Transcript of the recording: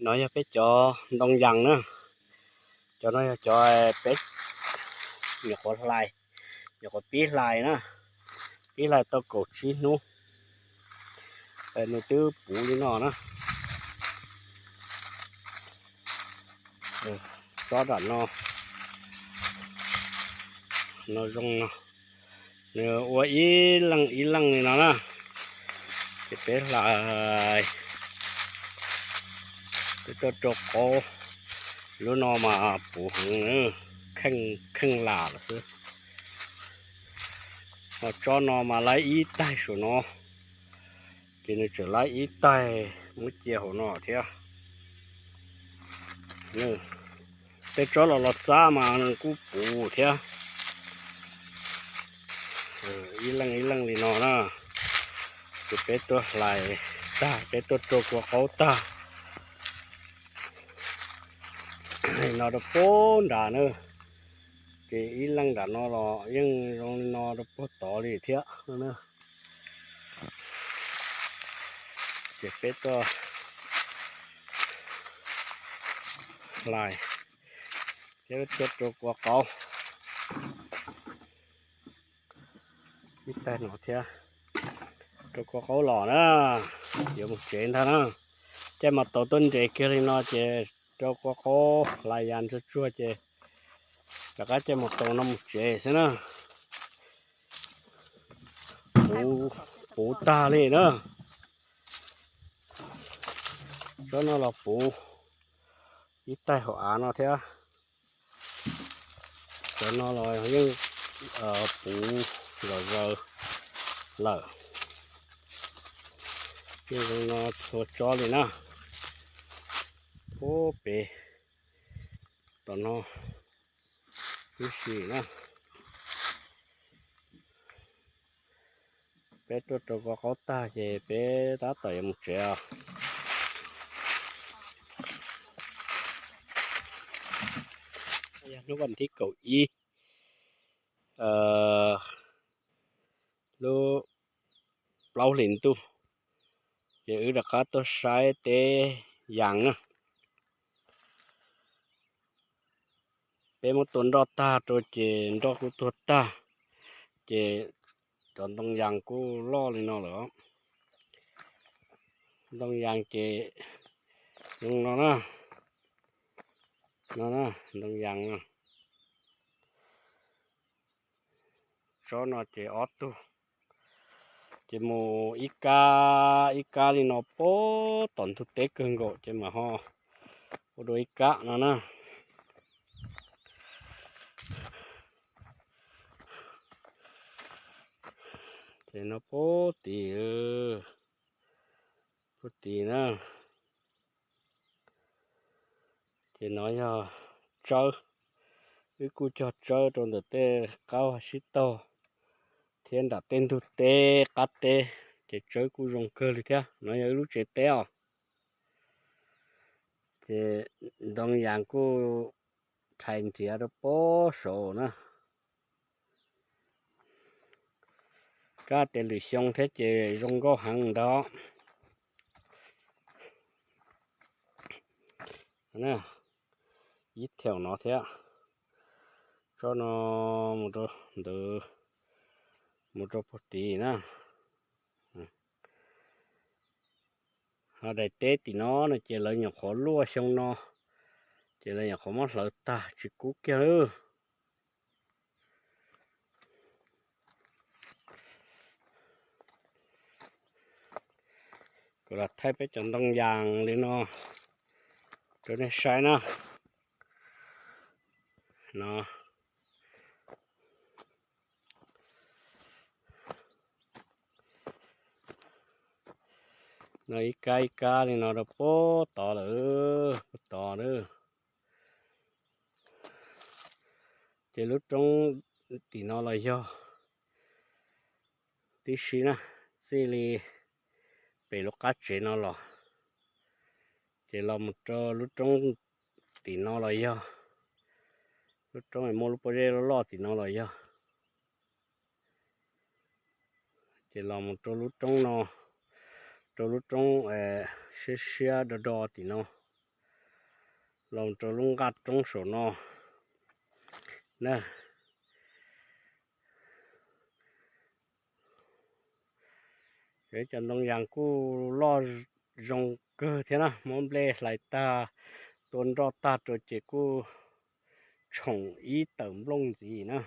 No yog peb cov ntoo yas na. Cov no yog cov peb nyuam qhuav hlais, nyuam qhuav pib hlais na. Pib hlais tau kaum tsib hnub, nws twb puv li no na. Tsob nram no, no zoo no, nws ua ib leej ib leej li no na. Ces peb hlais, peb tuaj rau qaub, lub no mas puv heev, kheej lam lawm xwb. Ho tsob no mas laib ib taig saum no, ces nws tseem laib ib taig muab cia hauv no thiab. Tej tsob los los txab mas nws kuj puv thiab. Ib leej ib leej li no na, ces peb tuaj hlais tag, peb tuaj rau kua qaub tag. No rau puag nram na, ces ib leej nram no los yeej zoo li no rau puag tod li thiab. Ces peb tuaj hlais thiab tuaj rau kua qaub ib taig no thiab, rau kua qaub los na, yuav mus tsev ntag na. Caij mas tau tuaj nres kiag li no ces rau kua qaub hlais yas ntsuag tsuag ces rov qab caij mas tau no mus tsev xwb na. Puv tag li na. Tsob no los puv ib taig hauv av no thiab. Cov no los yeej puv zom zaws lawm. Yeej zoo no txhua tsob li na. Puag pem tom no tib si na. Peb tuaj rau kua qaub tag ces peb tab tom yuav mus tsev os. Yog hnub vas thib kaum ib lub plaub hlis ntuj, ces wb rov qab tuaj saib teb yas na. Peb muab tua nroj tag rau ces nroj kuj tuag tag, ces cov ntoo yas kuj loj li no lawm. Ntoo yas ces zoo no na, no na, ntoo yas no. Tsob no ces ob tug, ces mus ib kab ib kab li no puag tom ntug teb kawg nkaus ces mam ho ua dua ib kab no na. Ces no puag tid, puag tid na. Ces no yog tsawb, wb kuj cog tsawb rau ntawm tej qab sib taug thiab nram tej ntug teb qab teb, ces tsawb kuj zoo kawg li thiab. No yog wb lub tsev teb os. Ces ntoo yas kuj rhais nrhiav rau puag saud na. Kab tias lwm xyoo thiab ces zoo nkauj heev ntag. Ib thaum no thiab, tsob no mus rau ntawd, mus rau puag tid na. Ho daim teb tim no no ces lawv nyuam qhuav luaj xyoo no, ces lawv nyuam qhuav muab hlawv tag tsis kub kiag lawm. Kuv los thaij peb cov ntoo yas li no rau nej saib na. No, no ib kab ib kab li no rau puag tod lawm, puag tod lawm. Ces lub roob tim no los yog tib si na, txij li pem lub qab tsev no los, ces los mus rau lub roob tim no los yog, lub roob muaj lub pob zeb loj loj tim no los yog, ces los mus rau lub roob no, rau lub roob siab siab do do tim no, Los rau lub nqaj roob saum no na. Cov ntoo yas kuj loj zoo kawg thiab na, muab nplej hlais tag, tua nroj tag rau ces kuj tshoom ib tawm nplooj ntxiv na.